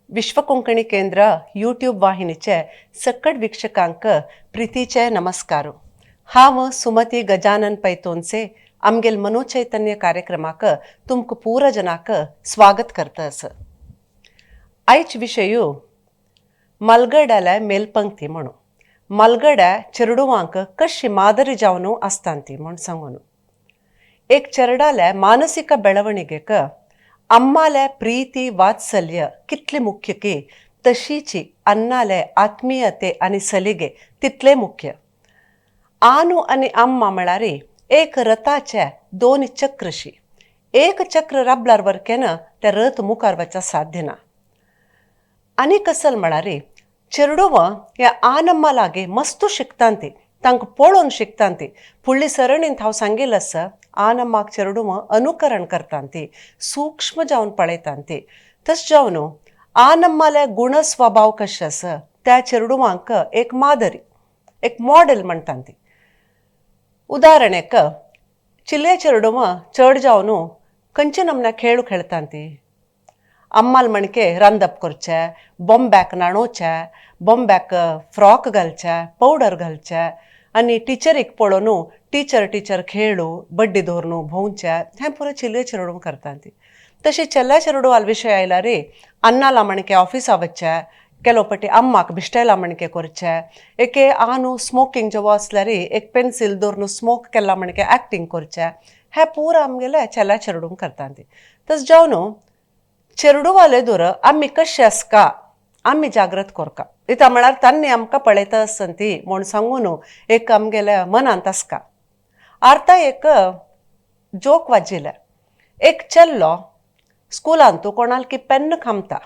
विश्व कोंकणी केंद्र यूट्यूब वाहिनीचे सकट वीक्षकांक प्रितीचे नमस्कार. हांव सुमती गजानन पैतोनसे आमगेल मनोचैतन्य कार्यक्रमाक तुमकां पूरा जनाक स्वागत करता आस. आयज विशय मलगड्याले मेलपंक्ती म्हणून, मलगड्या चेरडुवांक कशी मादरी जावन आसता ती म्हूण सांगून. एक चेरडाले मानसिक ಬೆಳವಣಿಗೆಕ ಅಮ್ಮಾಲೆ ಪ್ರೀತಿ ವಾತ್ಸಲ್ಯ कितले मुख्य की तशीची अन्नाले आत्मीयते आनी सलिगे तितले मुख्य. आनू आनी अम्मा म्हळ्यार एक रथाचे दोन चक्रशी. एक चक्र राबल्यार वरकेन ते रथ मुखार वचपाक साध्य ना. आनी कसल म्हळ्यार चेरडुवां ह्या आनम्मा लागीं मस्तू शिकता ती, तांकां पळोवन शिकता ती. फुडली सरणींत हांव सांगील आसा, आनम्माक चेरडुवां अनुकरण करता ती, सूक्ष्म जावन पळयता ती. तशें जावन आनम्माले गुण स्वभाव कशें आसा त्या चेरडुवांक एक मादरी, एक मॉडेल म्हणटा ती. उदाहरण एक, चिल्ले चेरडुवां चड जावन खंयचे नमन्या खेळ खेळटा ती. अम्माल म्हणके रांदप करचें, बॉम्ब्याक न्हाणोवचें, बॉम्ब्याक फ्रॉक घालचें, पावडर घालचें आनी टिचरीक पळोवन टिचर टिचर खेळू, बड्डी दवरून भोंवचें, हें पुरो चिल्ले चेरडूं करता ती. तशें चेल्या चेरडुवाल विशय आयल्यार रे अन्नाला म्हणके ऑफिसा वचचें, केलो पटी अम्माक बिश्टेला म्हणके करचें, एके आनू स्मोकींग जेवो आसल्यार एक पेन्सील दवरून स्मोक केला म्हणके एक्टींग करचें, हें पुरो आमगेले चेल्या चेरडूं करता ती. तशें जावन चेरडुवाले दूर आमी कशें आसका आमी जागृत करका. इता म्हळ्यार तांणी आमकां पळयता आसता ती म्हूण सांगून एक आमगेल्या मनांत आसका. आतां एक जोक वाजिल्लें. एक चेल्लो स्कुलांत कोणाल की पेन्न खामता,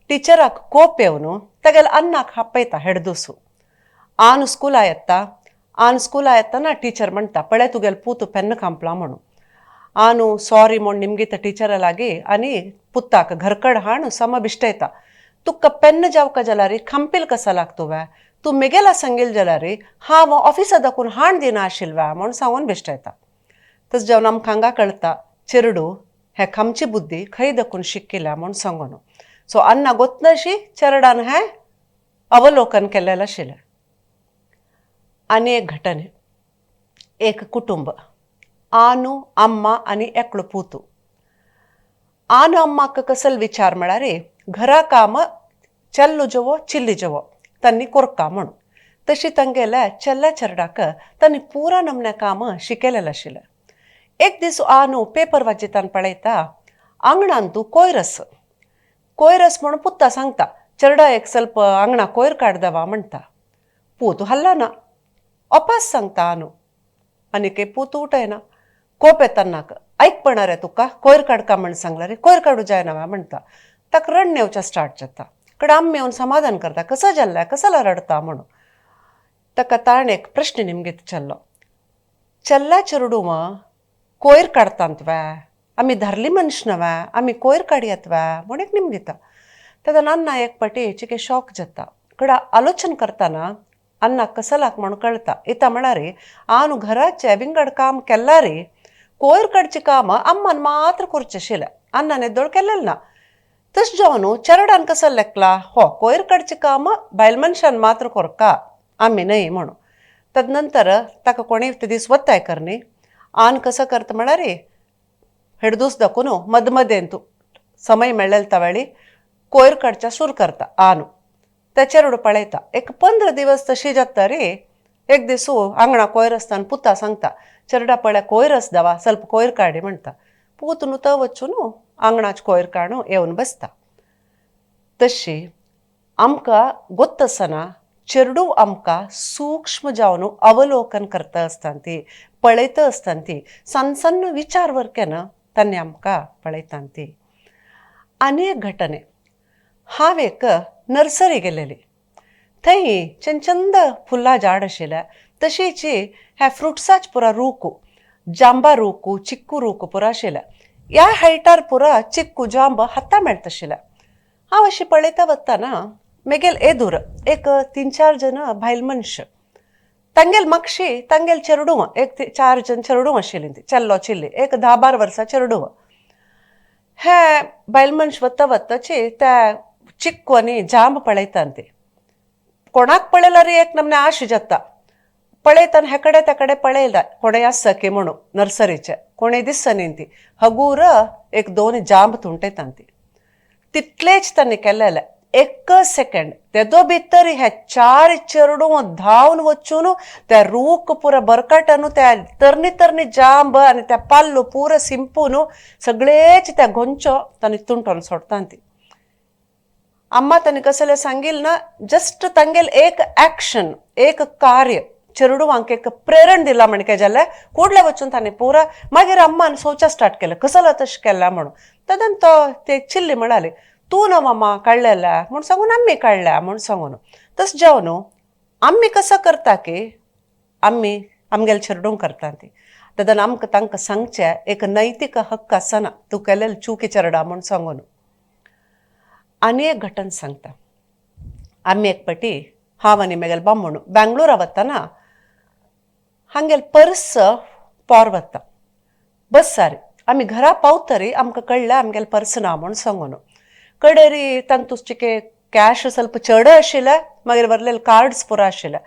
टिचराक कोप येवन तागेल्या अन्नाक हापयता हेडदोसू. आन स्कुला येता, आन स्कुला येतना टिचर म्हणटा, पळय तुगेलो पूत पेन्न खांपला म्हणून. आनु सॉरी म्हूण निमगीत टिचरा लागीं आनी पुताक घरकड हाण सम बिश्टयता, तुका पेन्न जावका जाल्यार खांपील कसा लागतो वे, तूं मेगेला सांगील जाल्यार हांव ऑफिसा दाखून हाण दिना आशिल्ल्या म्हूण सांगून बिश्टयता. तशें जावन आमकां हांगा कळटा चेरडू हे खामची बुद्धी खंय दाखून शिकिल्या म्हूण सांगून. सो अन्ना गोतनशी चेरडान हें अवलोकन केल्लें आशिल्लें. आनी एक घटने, एक कुटुंब, आनू अम्मा आनी एकलो पुतू. आनू अम्माक कसल विचार म्हळ्यार घरा काम चेल्लो जेवो चिल्ली जेवो तांणी कोरका म्हणून. तशी तांगेल्या चेल्ल्या चेरडाक तांणी पुरा नमन्या काम शिकयलेलें आशिल्लें. एक दीस आनू पेपर वाचितान पळयता आंगणांतू कोयर आसा. कोयर आसा म्हणून पुता सांगता, चेरडा एक ಸ್ವಲ್ಪ आंगणा कोयर काडदवा म्हणटा. पूत हल्लना, अपास सांगता आनू आनी काही पूत उठयना. कोप येता नाका, ऐकपणा रे तुका, कोयर काडका म्हण सांगला रे, कोयर काडू जायना वा म्हणटा. ताका रडणें येवचें स्टार्ट जाता. कडे आमी येवन समाधान करता, कसो जाल्ल्या कसाला रडता म्हणून. ताका ताणें एक प्रश्न निमगीत चल्लो, चल्ला चेरडुवां कोयर काडटात वे, आमी धारली मनशां वे, आमी कोयर काडयात वे म्हूण एक निमगिता. तेन्ना अन्ना एक पाटी चिके शॉक जाता. कडेन आलोचन करतना अन्नाक कसलाक म्हूण कळटा, इता म्हळ्यार आनु घराचें विंगड काम केल्यार कोयर काडचें काम अम्मान मात्र करचें आशिल्लें, अन्नान येदोळ केल्लें ना. तशें जावन चेरडान कसो लेखला हो कोयर काडचें काम बायल मनशान मात्र कोरका, आमी न्हय म्हणून. तदनंतर ताका कोणें ते दीस वत्ताय करनी आन कसो करता म्हळ्यार हेडदूस दाखोवन मदमदेंतू समय मेळ्ळेल तवेळी कोयर काडच्या सुरू करता आनू. ते चेरडू पळयता. एक 15 दिवस तशी जाता रे. एक दीस आंगणा कोयर आसतना पुता सांगता, चेरडा पळय कोयर आस दावा, ಸ್ವಲ್ಪ कोयर काडी म्हणटा. पूत नुतो वचून आंगणाच कोयर काडून येवन बसता. तशी आमकां गोत्त आसतना चेरडूव आमकां सूक्ष्म जावन अवलोकन करता आसता ती, पळयता आसता ती, सन्न सन्न विचार वरकेन तांणी आमकां पळयता ती. आनी एक घटने, हांव एक नर्सरी गेलेली. थंय चंद फुलां झाड आशिल्लें, तशीच ह्या फ्रुट्साच पुरा रूख, जांबा रूख, चिक्कू रूख पुरा आशिल्लें. ह्या हायटार पुरा चिक्कू जांब हाता मेळटा आशिल्लें. हांव अशी पळयता वतना मेगेल एदूर एक 3-4 जण बायल मनश, तांगेल मागशी तांगेल चेरडुवां, एक 4 जण चेरडुवां आशिल्लीं ती, चेल्लो चिल्ली, एक 10-12 वर्सां चेरडुवां. हे बायल मनश वता वताची त्या चिक्कू आनी जांब पळयता ती. कोणाक पळयल्यार एक नमने आश जाता. पळयताना हेकडे तेकडे पळयला कोणेय आसा की म्हणून नर्सरीचे, कोणेय दिसनी ती. हगूर एक दोन जांब तुंटयता ती. तितलेच तांणी केलेले. एक सेकंड तेदो भितर हे चार चेडूं धांवन वचून त्या रूख पुरा बरकटानू त्या तरणी तरणी जांब आनी त्या पाल्लो पुरा सिंपून सगळेच त्या गोंचो तांणी तुंटोन सोडटा ती. अम्मा तांणी कसले सांगील ना, जस्ट तांगेल एक ऍक्शन, एक कार्य चेडवांक एक प्रेरण दिला म्हणके जाल्यार कुडले वचून तांणी पुरा. मागीर अम्मान सोवच्या स्टार्ट केलें, कसलो तशें केला म्हणून. तेन्ना तो ते चिल्ली म्हणाली, तूं ना मामा काडलेल्या म्हूण सांगून आमी काडल्या म्हूण सांगून. तशें जावन न्हू आमी कसो करता की आमी आमगेले चेडूंक करता ती. तेन्ना आमकां तांकां सांगचें एक नैतीक हक्क आसना, तूं केलेले चुकी चेरडा म्हूण सांगून. आनी एक घटन सांगता. आमी एक पटी हांव आनी मेगेल बामण बेंगलोरा वतना हांगेल पर्स पोर वता बस्सार. आमी घरा पावतरी आमकां कळ्ळें आमगेल पर्स ना म्हूण सांगून. कडेरी तांतूचके कॅश ಸ್ವಲ್ಪ चड आशिल्लें, मागीर वरलेले कार्ड्स पुरा आशिल्ले.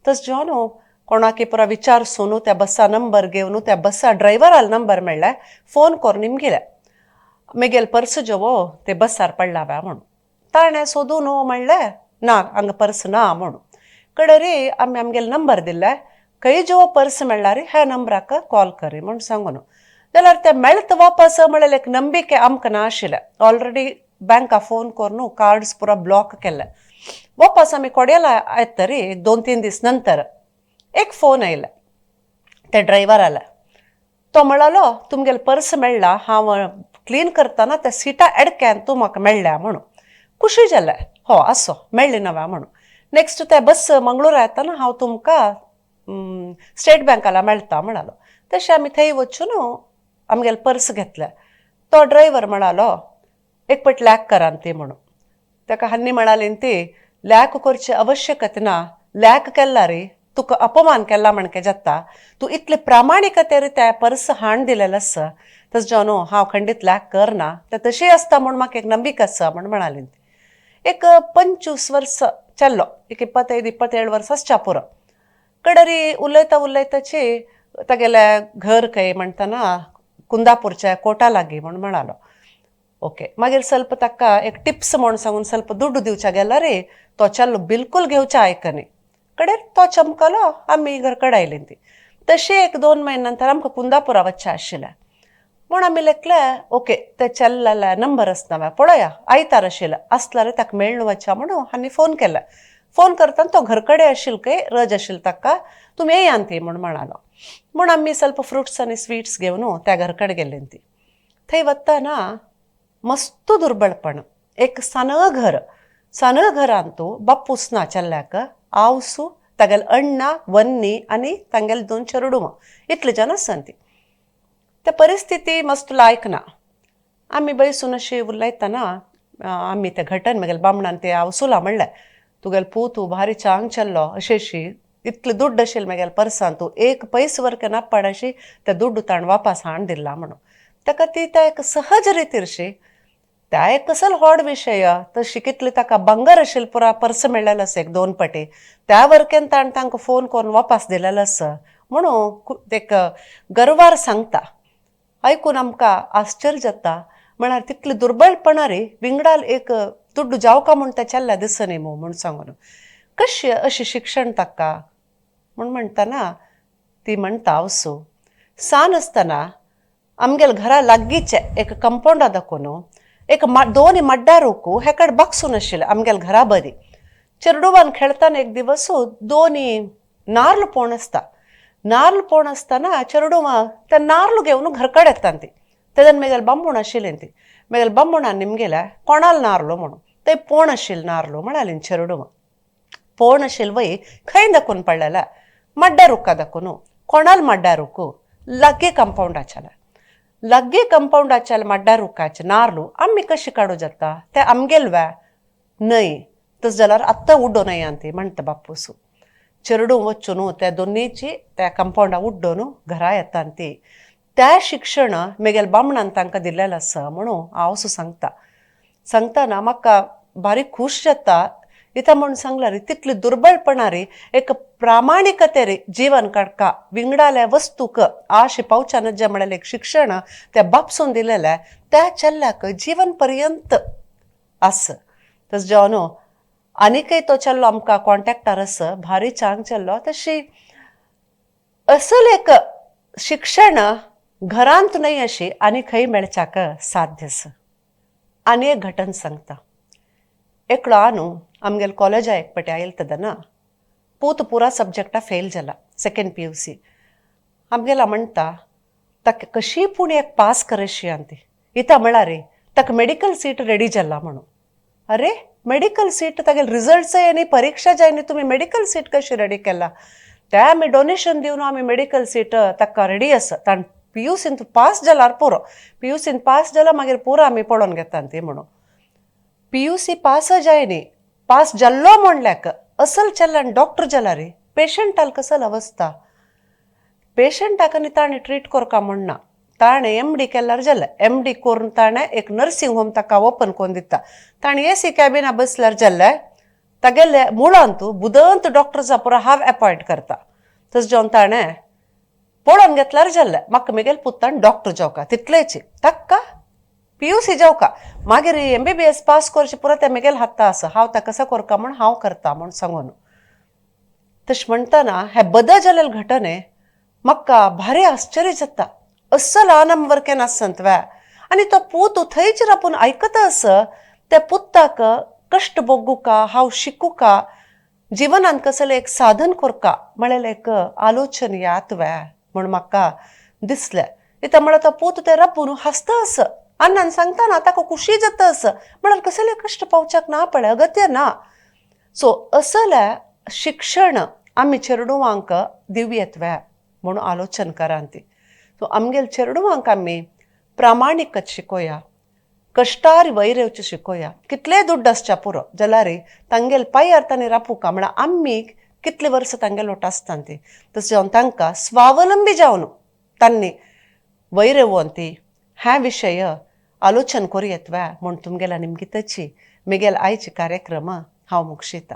तशें जावन कोणाकी पुरा विचारसून त्या बस्सा नंबर घेवन त्या बस्सा ड्रायव्हराल नंबर मेळ्ळें, फोन करून निमगिले, मेगेल पर्स जेवो ते बस्सार पडला व्या म्हणून. ताणें सोदून म्हणलें ना, हांगा पर्स ना म्हणून. कडेरी आमी आमगेले नंबर दिले, खंय जेवो पर्स मेळ्ळार ह्या नंबराक कॉल करी म्हूण सांगून. जाल्यार ते मेळत वापस म्हणल्यार एक नंबिके आमकां ना आशिल्लें. ऑलरेडी बँका फोन करून कार्ड्स पुरा ब्लॉक केले. वापस आमी कोडयेला येतरी एक 2-3 दीस नंतर एक फोन आयले त्या ड्रायव्हराले. तो म्हणालो, तुमगेले पर्स मेळ्ळा, हांव क्लीन करतना त्या सिटा एडक्यान तूं म्हाका मेळ्ळ्या म्हणून. खुशी जालें, हो आसो मेळ्ळी नव्या म्हणून. नेक्स्ट त्या बस मंगळूरा येतना हांव तुमकां स्टेट बँकाला मेळटा म्हणालो. तशें आमी थंय वचून आमगेले पर्स घेतले. तो ड्रायव्हर म्हणालो, एक पट लॅक करान ती म्हणून. ताका हन्नी म्हणाली ती, लॅक करची आवश्यकता ना, लॅक केला रे तुका अपमान केला म्हणके जाता, तूं इतले प्रामाणिकतेर त्या पर्स हाण दिलेलें आसा, तशें जावन हांव खंडीत लॅक करना, तें तशी आसता म्हूण म्हाका एक नंबिका आसा म्हूण म्हणाली ती. एक 25 वर्स चल्लो, एक 25 27 वर्सां पुरो. कडरी उलयता उलयताची तागेलें घर खंय म्हणटना कुंदापूरच्या कोटा लागीं म्हूण म्हणालो. ओके, मागीर ಸ್ವಲ್ಪ ताका एक टिप्स म्हूण सांगून ಸ್ವಲ್ಪ दुड्डू दिवच्या गेल्यार तो चल्लो बिलकुल घेवच्या आयकनी. कडेर तो चमकलो, आमी घर कडेन आयली ती. तशें एक 2 म्हयन्या नंतर आमकां कुंदापुरा वचचें आशिल्लें म्हूण आमी लेखलें, ओके ते चल्लेले नंबर आसना पळोवया, आयतार आशिल्लें आसल्यार ताका मेळ्ळून वचया म्हणून आनी फोन केलें. फोन करतना तो घर कडेन आशिल्लो काय रज आशिल्लो ताका, तुमी येयान ती म्हूण म्हणालो. म्हूण आमी ಸ್ವಲ್ಪ फ्रुट्स आनी स्वीट्स घेवन त्या घर कडेन गेली ती. थंय वतना मस्त दुर्बळपण, एक सान घर, सान घरांतू बापूस ना चल्ल्याक, आवसू, तागेले अण्णा वन्नी आनी तांगेले 2 चेडवां, इतले जाण आसा ती. त्या परिस्थिती मस्त लायक ना. आमी बैसून अशी उलयतना आमी तें घटन म्हगेले बामणान ते आवसुला म्हणलें, तुगेलो पूत भारी चांग चल्लो, अशें अशी इतले दुड्ड आशिल्ले म्हगेले पर्सान, तूं एक पयस वर्क नापड अशी ते दुड्ड ताणें वापस हाण दिला म्हणून. ताका ती त्या एक सहज रितीरशी त्या एक कसलो व्हड विशय, तशी कितले ताका बंगार आशिल्लें पुरा पर्स मेळ्ळेलें आसा एक 2 पटी, त्या वर्केन ताणें तांकां फोन करून वापस दिलेलो आसा म्हणून एक गर्वार सांगता. आयकून आमकां आश्चर्य जाता, म्हळ्यार तितले दुर्बळपणा रे विंगडाल एक दुड्डू जावका म्हूण त्या चल्ल्या दिसनी मू म्हूण सांगून. कशें अशें शिक्षण ताका म्हूण म्हणटना ती म्हणटा, आवसू सान आसतना आमगेले घरा लागींचे एक कंपावंडा दाखोवन एक 2 मड्डा रोकू हेकड बक्सून आशिल्लें आमगेले घरा बरी. चेडवान खेळताना एक दिवस 2 नार्ल पोण आसता, नार्ल पोण आसतना चेडवां त्या नार्ल घेवन घर कडेन येता ती. तेन्ना मेगेले बामण आशिल्लें ती, मेगेले बामणान निमगेले कोणाल नार्लो म्हणून, ते पोण आशिल्लें नार्लो म्हणाली चेडवां. पोण आशिल्लें वय खंय दाखोवन पडलेलें मड्डा रुखा दाखोवन, कोणाल मड्डा रुखू लागीं कंपावंडाच्याले, लागीं कंपावंडाच्याले मड्डा रुखाचे नार्लू आमी कशी काडूं जाता, ते आमगेल व्या न्हय, तशें जाल्यार आत्तां उडोवन येयान ती म्हणटा बापूसू. चेडूं वचून त्या दोनीची त्या कंपावंडा उड्डोवन घरा येता ती. त्या शिक्षण म्हगेले बामणान तांकां दिलेलें आसा म्हणून हांव सो सांगता. सांगतना म्हाका बारीक खूश जाता. इता म्हूण सांगला रे तितली दुर्बळपणा रे एक प्रामाणिकते रे जीवन काडका विंगडाल्या वस्तूक आशे पावच्यान जे म्हळ्यार एक शिक्षण त्या बापसून दिलेलें त्या चेल्ल्याक जीवन पर्यंत आस. तशें जावन आनीकय तो चेल्लो आमकां कॉन्टॅक्टार आसा, भारी चांग चेल्लो. तशी असल एक शिक्षण घरांत न्हय अशी आनी खंय मेळच्याक साध्य आसा. आनी एक घटन सांगता. एकलो आनू आमगेले कॉलेजा एक पटे आयल तेन्ना पूत पुरा सब्जॅक्टा फेल जाला, सेकेंड PUC. आमगेला म्हणटा ताका कशी पूण एक पास करशी आनी ती इता म्हळ्यार रे ताका मेडिकल सीट रेडी जाला म्हणून. अरे मेडिकल सीट तागेले रिजल्ट्सय आनी परिक्षा जायनी तुमी मेडिकल सीट कशी रेडी केला? ते आमी डोनेशन दिवन आमी मेडिकल सीट ताका रेडी आसा. ताण PUCन पास जाल्यार पुरो, PUCन पास जाला मागीर पुरो आमी पळोवन घेता ती म्हणून. PUC पास जायनी, पास जाल्लो म्हणल्याक असल चेल्ल्यान डॉक्टर जाला रे पेशंटाल कसल अवस्था, पेशंटाक आनी ताणें ट्रीट करका म्हणना. ताणें MD केल्यार जालें, MD करून ताणें एक नर्सिंग होम ताका ओपन करून दिता. ताणें AC कॅबिना बसल्यार जालें, तागेले मुळांत बुदंत डॉक्टर्सा पुरो हांव एपॉयंट करता. तशें जावन ताणें पळोवन घेतल्यार जालें म्हाका मेगेले पुतान डॉक्टर जावका तितलेच, ताका PUC जावका मागीर MBBS पास करचे पुरो तें मेगेले हाता आसा, हांव ताका कसो करका म्हूण हांव करता म्हूण सांगून. तशें म्हणटना हे बदल जाल्ले घटने म्हाका भारी आश्चर्य जाता. अस्सल आनम वर्केन आसत वे आनी तो पूत थंयच रापून आयकता आस. त्या पुताक कश्ट भोगुका, हांव शिकुका, जिवनांत कसलें एक साधन करका म्हळ्यार एक आलोचन यात वे म्हूण म्हाका दिसलें. इता म्हळ्यार तो पूत ते रापून हांसता आस. अण्णान सांगता ना ताका खुशी जाता आस, म्हळ्यार कसलें कश्ट पावच्याक ना पळय अगत्य ना. सो असलें शिक्षण आमी चेडवांक दिवयेत वे म्हणून आलोचन करान ती. सो आमगेले चेडवांक आमी प्रामाणीकच शिकोया, कश्टार वयर येवचें शिकोया. कितलेय दुड्ड आसच्या पुरो जाल्यार तांगेले पांयार तांणी रापुका म्हळ्यार आमी कितले वर्सां तांगेले वट आसता ती. तशें जावन तांकां स्वावलंबी जावन तांणी वयर येवन ती ह्या विशय आलोचन करूं येत वे म्हूण तुमगेल्या निमगिताची मेगेल आयचे कार्यक्रम हांव मुक्षिता.